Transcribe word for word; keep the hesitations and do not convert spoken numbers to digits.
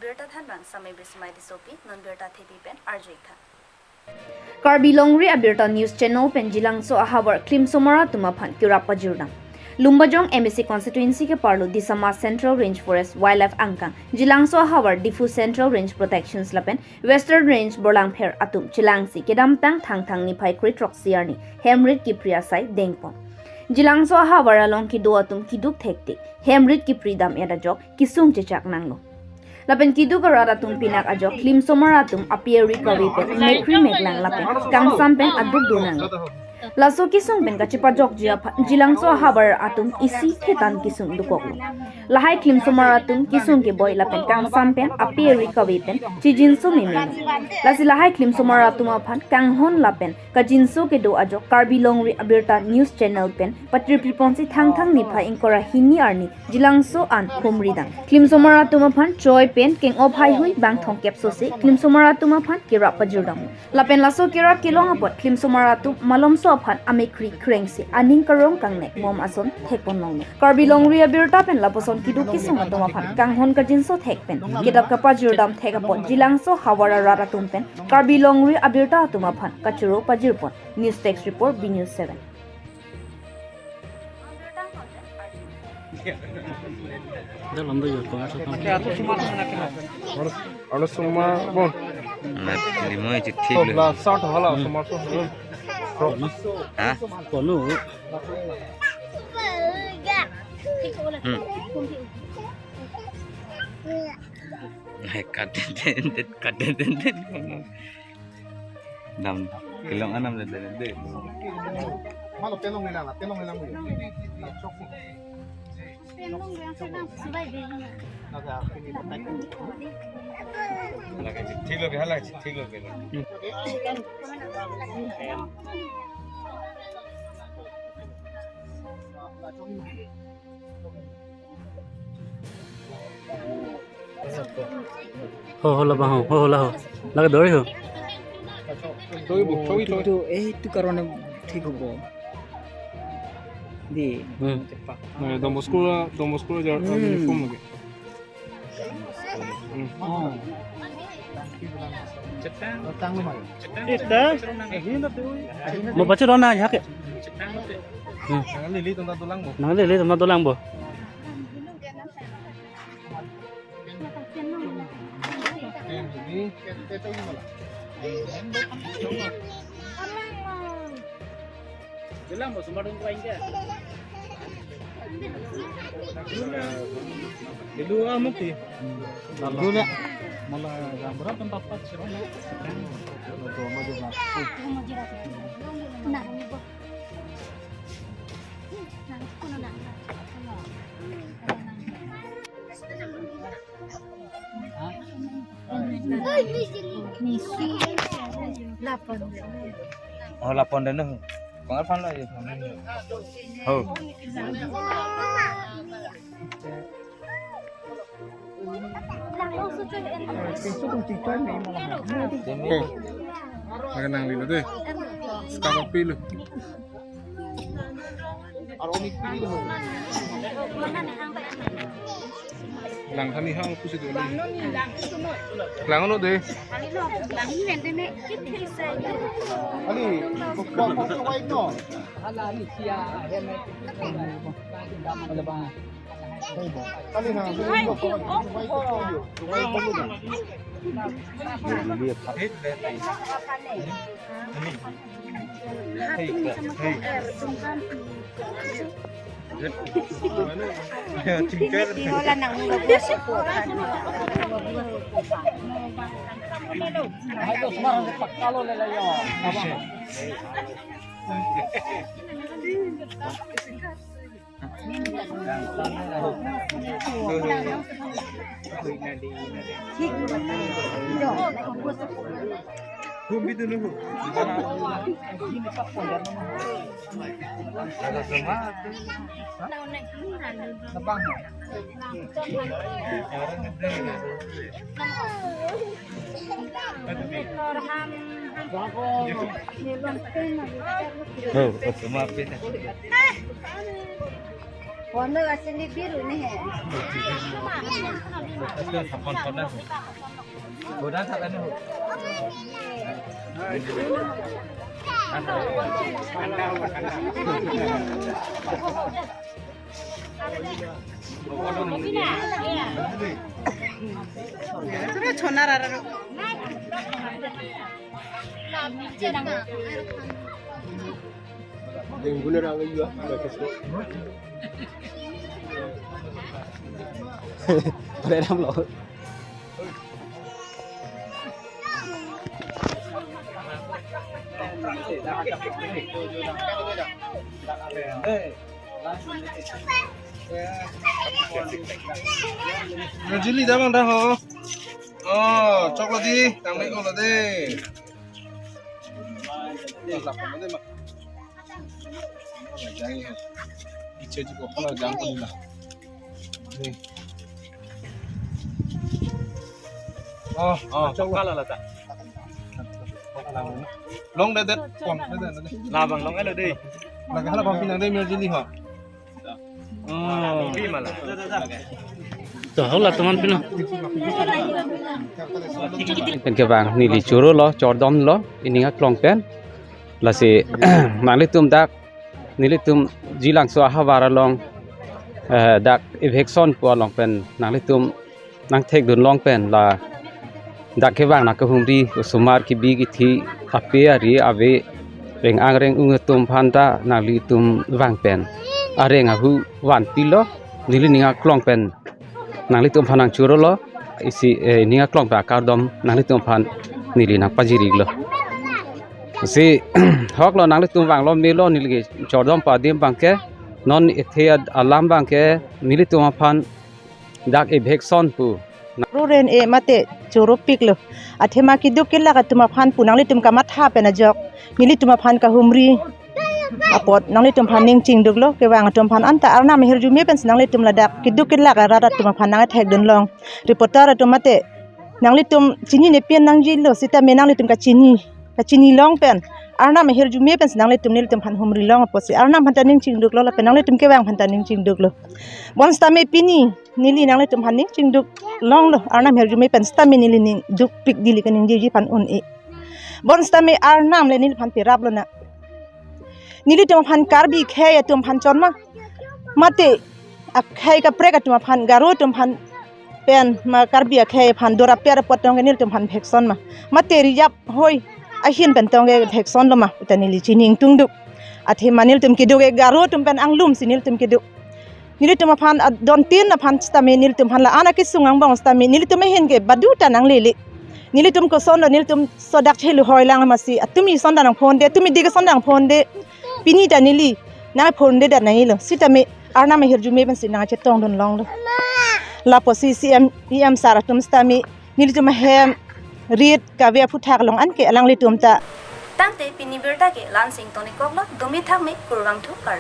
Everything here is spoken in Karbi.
Birta thanbang Samai Bismai Tissopi, non birta thepi pen arju-ik tha. Karbi Longri Abirta News Channel pen Jilangso ahavar klimsomar atum aphan kerap pajirdam. Lumbajong M A C constituency keparlo Disama Central Range Forest Wildlife angkang, Jilangso ahavar Diphu Central Range Protections lapen Western Range borlangpher atum chelangsi kedamtang Thangthang niphai kre-throksi arni hemrit kipri asai dengpon. Jilangso ahavar along kedo atum keduk thektik, hemrit kipri dam-et ajok kesung chechak nanglo. Lapen keduk arat atum pinak ajok klimsomar atum api ari kave pen mekkri meklang lapen kangsam pen aduk do nanglo. Laso kesung pen kachepajokji aphan Jilangso ahavar atum isi thetan kesung dokoklo. Lahai klimsomar atum kesung keboi lapen kangsam pen api ari kave pen chijinso meme lo. Lasi lahai klimsomar atum aphan kanghon lapen kajinso kedo ajok Karbi Longri Abirta News Channel pen patirpi ponsi Thangthang niphai ingkoi ra hini arni Jilangso an humridam. Klimsomar atum aphan choi pen keng-op haihui bang thomkep sose klimsomar atum aphan kerap pajirdam. Lapen laso kerap kelong apot klimsomar atum malomso aphan amekkri krengsi aning karong kangnek mom ason thekpon longlo. Karbi Longri Abirta pen lapuson keduk kesung atum aphan kanghon kajinso thek pen kedap kapajirdam thek apot Jilangso havar arat atum pen Karbi Longri Abirta atum aphan kachoro pajirpon. News Desk Report, B News seven. Dah lama ya, kau asal kamu. Alo, alo, sumar, bon. Mat lima itu thik. Oh, lo. Lah, sat hala, hmm, sumar tu. Hah? Kono. Hmm. Hai, kat, kat, kat, kat, kat. Dam, kelong anam le, le, le. Malo pelong nila, pelong nila mo. Thik lo ke, hala, thik lo ke. Ho, ho, labang ho, ho, ho, la ho. Lake dori ho. Choi bo, choi, choi. Itu, eh, itu karone thik hobo. Di, hmm, tepak. Nah, Don Bosco la, Don Bosco la jar, hmm, uniform lagi. Hmm. Oh. Ita? Mo baca dona aja ke. Hmm. Nang lili tong ta dolang bo. Nang lili tong ta dolang bo. Dolang bo, sumar dong kuain ke. Dulu ah mati. Dulu ya. Malah gambar tempat pas sih. Nah. Oh, lapon deh, nuh. Pengal pan lah ya. Oh. Demi. Oke. Makan nang lilo deh. Sekarang pilu. Lang kami hang pusi dulu. Lang ano deh? Ali, kok kok kok no. Ala ni siya. Ala ba. Ali na. Bono asini biru ne he. Pare ram lo. Rajili damang dah ho. Oh, choklo di, tangme ko lo de. Iche ji ko pala jang ko nila. Ni. Oh, oh, choklo la ta. Long de de, kong de de. Labang long elo de. Laga hala bang pinang de Rajili ho. Oh. Pi mala. To, hala teman pino. Pen kevang neli choro lo, chordom lo, ining aklong pen. Lasi nanglitum dak, nelitum Jilangso ahavar along, eh, dak eviction pu along pen nanglitum nangthekdun long pen ladak kevang nangkahumri osomar kebi kethe ape ari ave reng-ang reng-ung atum aphan ta nanglitum vang pen areng ahu vanpilo, neli ning aklong pen nanglitum aphan nangchoro lo, isi, eh, ning aklong pen akardom nanglitum aphan neli nangpajir-iklo. Si hok lo, nanglitum vanglo melo, neli chordom pu adim abangke non ethe ad-, alam abangke nelitum aphan dak eviction pu. Ro ren e mate choropiklo. Athema keduk kelak atum aphan pu nanglitum kamatha pen ajok nelitum aphan kahumri apot nanglitum aphan ning chingduklo, kevang atum aphan anta Arnam ahirjume pensi nanglitum ladak keduk kelak arat atum aphan nangthekdun long. Reporter atum mate nanglitum chinine pen nangjilo, sitame nanglitum kachini, kachini long pen Arnam ahirjume pensi nanglitum nelitum aphan humri long apotsi Arnam aphan ta ning chingduklo, lapen nanglitum kevang aphan ta ning chingduklo. Bonsitame pini neli nanglitum aphan ning chingduk longlo, Arnam ahirjume pen sitame neli ning dukpik, neli kaningjeji aphan un-e. Bonsitame Arnam le neliphan perap lonang. Nelitum aphan Karbi akhei atum aphan chot ma, mate akhei kaprek atum aphan, Garo atum aphan pen ma Karbi akhei aphan dora per apot tong ke nelitum aphan eviction ma, mate reserve hoi ahin pen tong ke eviction lo ma, ita neli chini ingtungduk. Athema nelitum keduk ke Garo atum pen anglumsi nelitum keduk. Nelitum aphan adon tin aphan sitame nelitum aphan la-an akesung angbong sitame nelitum ahin ke badu ta nanglele. Nelitum kosonlo, nelitum sodak chelu hoi lang masi atumi son ta nangphonde, atumi dik son ta nangphonde. Pini ta neli nangphonde ta nangilo. Sitame Arnam ahirjume pensi nangchetongdun longlo. Lapusi C M, E M sir atum sitame nelitum ahem rit kave aphuthak along anke alanglitum ta. Tangte pini birta ke la-ansi ingtonikoklo, dome thakme, kurvangthu kar.